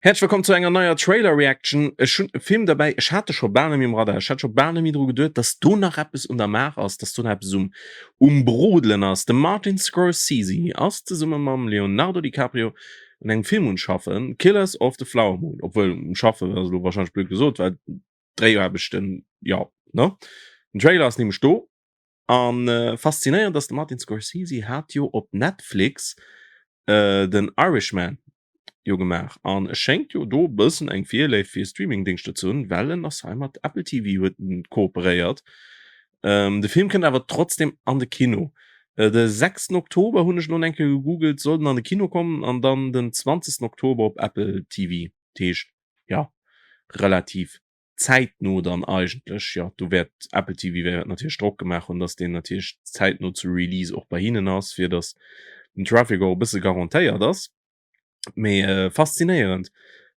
Häerzlech wëllkomm zu enger neier Trailer Reaction. Ech hunn e Film derbäi, ech hat e scho bal net méi um Radar, ech hat scho bal net méi dru geduet, dass do nach eppes un der Maach ass, dass do nach eppes um um Brodelen ass. De Martin Scorsese ass zesumme mam Leonardo DiCaprio un engem Film un schaffen, Killers of the Flower Moon, obwuel um schaffen ass elo wahrscheinlech blöd gesot, well d'Dréiaarbechten, jo, ne? Den Trailer ass nämlech do. An faszinéierend ass, de Martin Scorsese hat jo op Netflix den Irishman jo gemaach an e schéngt jo do e bëssen eng Virléift fir Streamingdéngschter ze hunn, well en ass hei mat Apple TV huet en kooperéiert. De Film kënnt awer trotzdem an de Kino. De sechsten Oktober hunn ech elo eng Kéier gegoogelt, soll en an de Kino kommen an dann den zwanzegsten Oktober op Apple TV. Dat heescht, jo, relativ zäitno dann eigentlech, jo, do wäert Apple TV wäert natierlech Drock gemaach hunn, dass deen natierlech zäitno zu Release och bei hinnen ass, fir dass den Trafic och e bësse garantéiert ass. Mee faszinéierend,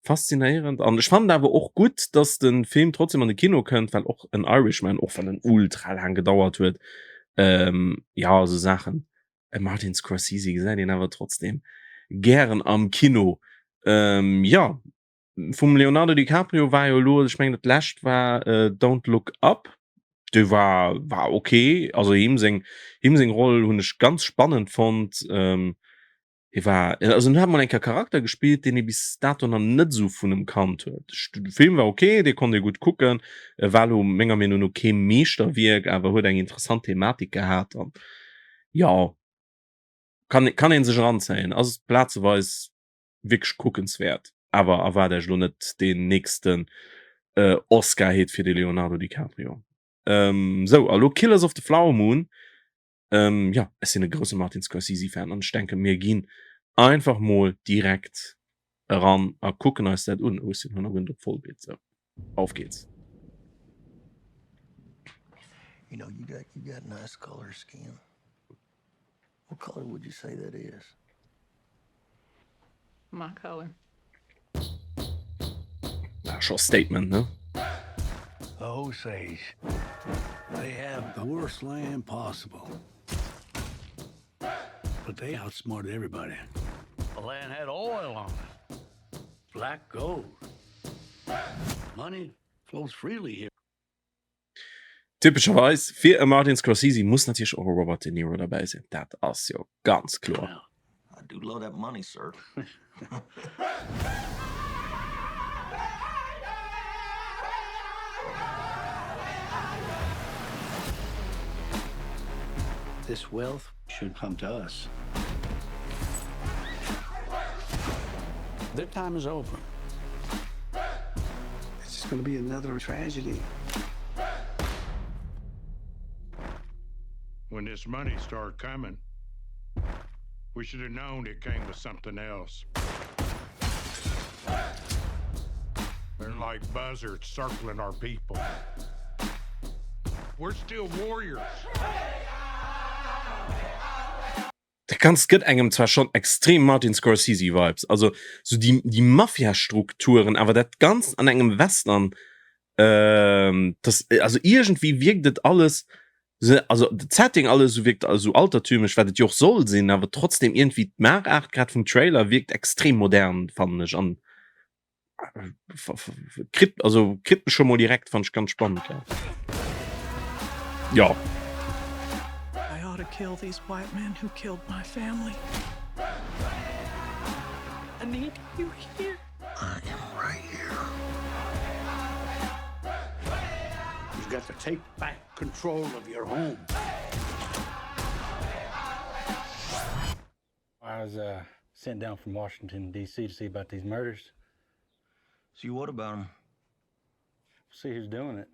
faszinéierend. An ech fannen awer och gutt, dass de Film trotzdem an de Kino kënnt, well och en Irishman, och wann en ultra laang gedauert huet, jo, esou Saachen, e Martin Scorsese gesäit een awer trotzdem gären am Kino. Jo. Vum Leonardo DiCaprio war jo elo, ech mengen dat lescht war Don't Look Up, dee war war ok, also him seng him seng Roll hunn ech ganz spannend fonnt. Hie war also en huet mol eng Kéier Charakter gespillt, deen ee bis dato nach net esou vun em kannt huet. De Film war ok, dee konnt ee gutt kucken, e war elo menger Meenung no kee Meeschterwierk, awer huet eng interessant Thematik gehat an jo kann kann ee sech eranzéien, ass plazeweis wierklech kuckenswäert, awer erwaart Iech elo net deen nächsten Oscar-Hit fir de Leonardo DiCaprio. Sou, a lo Killers of the Flower Moon. Jo, ech sinn e grousse Martin Scorsese-Fan an ech denke mir ginn einfach mol direkt eran a kucken eis dat un. Oh, ech sinn hannergrond op Vollbild. Sou, auf geht's. You know, you got, you got nice color skin. What color would you say that is? My color. Ah, scho Statement, ne? The Osage. They have the worst land possible. But they outsmarted everybody. The land had oil on it. Black gold. Money flows freely here. Typescherweis fir e Martin Scorsese muss natierlech och e Robert De Niro derbäi sinn, dat ass jo ganz kloer. I do love that money, sir. This wealth should come to us. Their time is over. It's just gonna be another tragedy. When this money started coming, we should have known it came with something else. They're like buzzards circling our people. We're still warriors. Dat Ganzt gëtt engem zwar schonn extrem Martin Scorsese Vibes, also sou déi déi Mafia-Strukturen, awer dat Ganzt an engem Western, das also iergendwéi wierkt et alles se also de Setting alles sou wierkt esou altertümlech, wat et jo och soll sinn, awer trotzdem iergendwéi d'Maachaart grad vum Trailer wierkt extrem modern fannen ech an Kritt also kritt mech scho mol direkt, fand ech ganz spannend ja. Ja. I ought to kill these white men who killed my family. I need you here. I am right here. You've got to take back control of your home. I was uh, sent down from Washington, D.C. to see about these murders. See what about them? See who's doing it.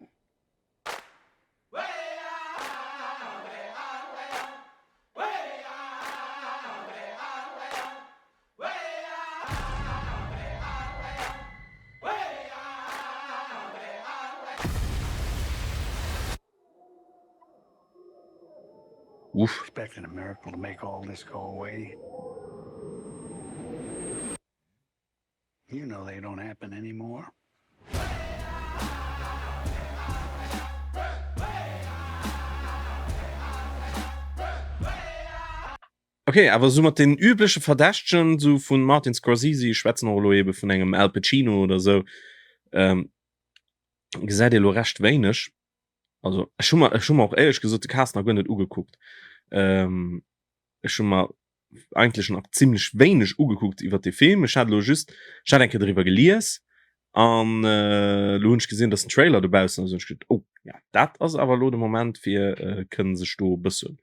Uff. Expecting a miracle to make all this go away. You know they don't happen anymore. Ok, awer sou mat den übleche Verdächtegen sou vun Martin Scorsese, ech schwätzen och elo ebe vun engem Al Pacino oder sou, ähm, gesäit ee lo recht wéineg. Also ech hu mer, ech hu mer och éierlech gesot de Cast nach guer net ugekuckt. Ähm, ech hu mer eigentlech nach zimlech wéineg ugekuckt iwwer dee Film. Ech hat elo just, ech hat eng Kéier doriwwer gelies an elo hunn ech gesinn, dass den Trailer dobaussen ass, hunn ech geduet, oh ja, dat ass awer elo de Moment fir kënnen sech do e bëssen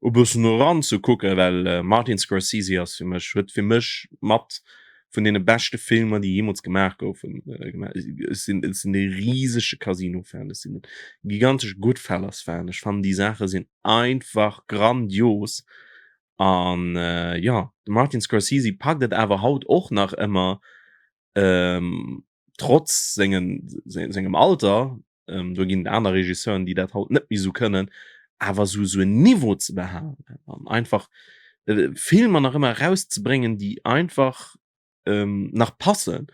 e bëssen eranzekucken, well Martin Scorsese ass fir mech, huet fir mech mat vun deene beschte Filmer, déi jeemools gemaach goufen, gemaach. Ech sinn, ech sinn e risege Casino-Fan, ech sinn e gigantesche Goodfellas-Fan, ech fannen déi Saache sinn einfach grandios an jo, de Martin Scorsese packt et awer haut och nach ëmmer, trotz sengen, sengem Alter, do ginn et aner Regisseuren, déi dat haut net méi esou kënnen, awer esou esou en Niveau ze behalen an einfach Filmer nach ëmmer erauszebréngen, déi einfach nach passen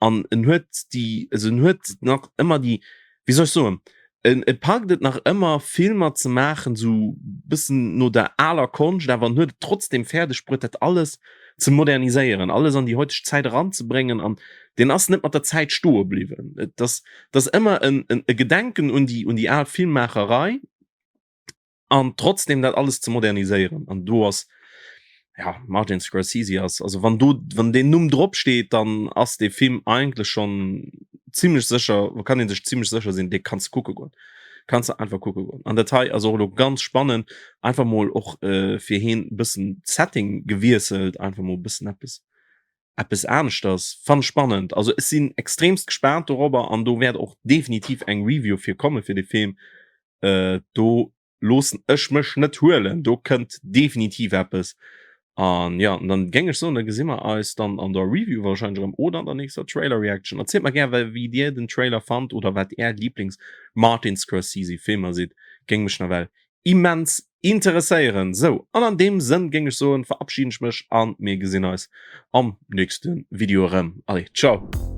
an en huet déi, also en huet nach ëmmer déi, wéi soll ech soen, en e packt et nach ëmmer Filmer ze maachen esou bëssen no der aler Konscht, awer en huet et trotzdem fäerdeg bruet dat alles ze moderniséieren, alles an déi heuteg Zäit eranzebréngen an deen ass net mat der Zäit stoe bliwwen. Et ass, et ass ëmmer en en e Gedenken un déi un déi al Filmmaacherei an trotzdem dat alles ze moderniséieren an do ass ja Martin Scorsese ass also wann do wann den Numm drop steet, dann ass dee Film eigentlech schonn zimmlech sécher, kann ee sech zimmlech sécher sinn, dee kanns de kucke goen, kanns de einfach kucke goen. An dat hei ass och elo ganz spannend, einfach mol och äh, fir heen bëssen d'Setting gewiesselt, einfach mol bëssen eppes eppes aneschters. Fann spannend, also ech sinn extremst gespaant dorobber an do wäert och definitiv eng Review fir komme fir de Film. Äh, do loossen ech mech net huelen, do kënnt definitiv eppes. An jo, an dann géing ech soen, da gesi mer eis dann an der Review wahrscheinlech erëm oder an der nächster Trailer Reaction. Erzielt mer gär wéi dir den Trailer fannt oder wat är Lieblings Martin Scorsese Filmer sidd, géing mech nawell immens interesséieren. Sou, an an deem Sënn géing ech soen, verabschieden ech mech an mir gesinn eis am nächste Video erëm. Allez, ciao!